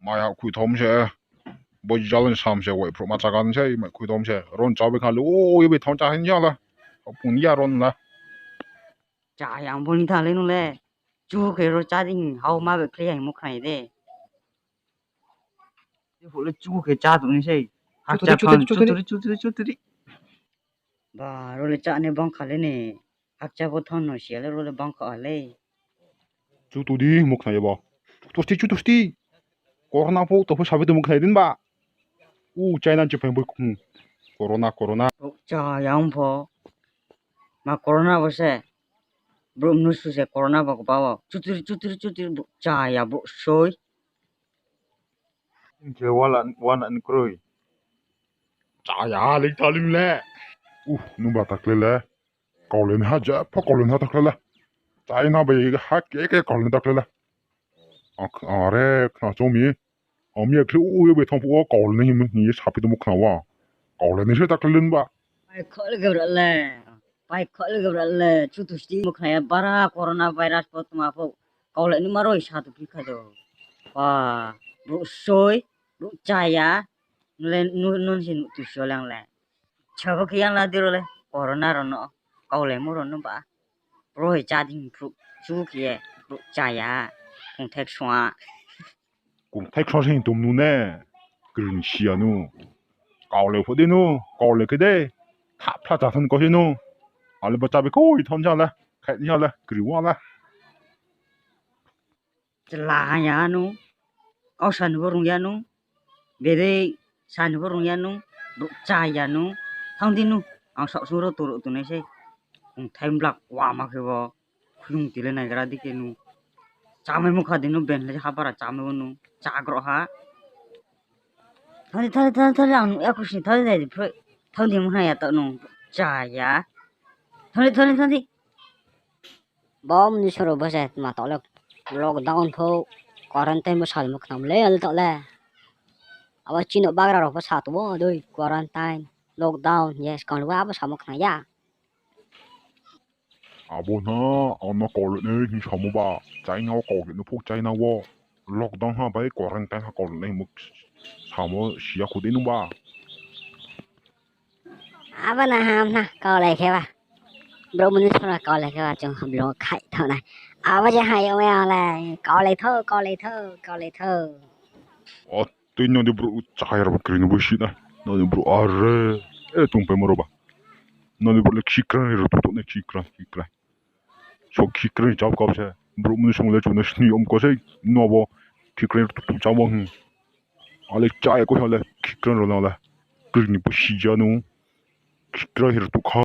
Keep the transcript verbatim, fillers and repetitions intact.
Mai ha khui thom se. Bo jalen sam se wai phruh ma chagan se, mai khui thom se. Ron cha bai kha le, o, ye bai thom cha hin ya la. Pung ya ron la. Cha yang bo ni tha le nung le. Chu khe ro cha ding hao ma bai khle yang mo khnai de. Phuh le chu khe cha tong ni sei. Hakcha chutri, phang chutri, chutri, chutri, chutri. Ba, ro le cha ni bang kha le ni. Hakcha bo thon no sia le ro le bang kha le. Chu tu di, mo khnai ya ba. Chu tu sti, chu tu sti. Corona pho to pho sabi to mo khnai din ba. U China chi phai bo khum. Corona, corona. Cha yang pho. Ma corona bo se. Brouh mnusu se corona bo kba wo. Chutri, chutri, chutri, brouh cha ya, brouh soi. Hing khe wala, wana ni kroi. Cha ya, le thalim le. Uh, nung ba takle le. Kaule ni ha je, pha kaule ni ha takle le. China bai ha ke ke kaule ni takle le. Ang, are, khna chomi. Ang mi akhle u ye bai thang phuh wo kaule ni hing ye saphi tongmo khna wa. Kaule ni se takle le nung ba. Pai kho le gabra le. Pai kho le gabra le. Chu tu sti mo khna ya bara corona virus pho tma pho. Kaule ni ma roi sa tu phi kha do. Ba, brouh soi, brouh cha ya. Le nu, nun si nu tu sio lang le. Sabo khe yang la di ro le, corona ro no, kaule mo ro no ba. Roi cha ding phruh, chu khe ye, brouh cha ya, kongthai ksua. Kongthai ksua se hing tom nu ne, kring si ya nu. Kaule pho de nu, kaule khe de, tha phla cha than ko se nu. Ale ba cha bai koi thon sa le, khai ni sa le, kring wa le. Chla ha ya nu, kau sa ni bo rung ya nu, bedei sa ni bo rung ya nu, brouh cha ya nu, thang di nu, ang saohsung ro toro tongnai sei, kongthai mblak wama khe bo, khulung ti le naigra di khe nu, chámai mukha di nu, ben le ha bara chámai bo nu, chágro ha. Thang di, thang di, thang di, thang di, ang nuh ya khusi, thang di, thang di, phroi, thang di mkhnai ya taoh nung, cha ya. Thang di, thang di, thang di. Bo mnusu rao bo se tma taoh le lockdown pho, quarantine bo sa tongmo khnamo le, ale taoh le. Abo chini bagra rao pho sa tongmo dei quarantine, lockdown, yes, skang le abo samo khna ya. Abo na, ang no kaule nai hing samo ba, China wo kaule no pho China wo, lockdown ha bai quarantine ha kaule nai hingmo samo si ya kho dei nung ba. Abo na ham na kaule khe ba. Brouh mnusu no kaule khe ba chung hamlung khai thanng nai. Abo je hai ong ya le, kaule thou, kaule thou, kaule thou. O, tui nang di brouh chaya rao ba kri no bo si nai. Nang di brouh are, e, tongpaimo rao ba. Nang di brouh le khikra ni rao tuto nai khikra, khikra. So khikra ni chao kau se. Brouh mnusu le chung no sni om ko se, no bo khikra ni rao tuto chamo hing. Ale chaya ko sa le khikra rao nang le. Kri ni bo si ja nu. Khikra hir tu kha.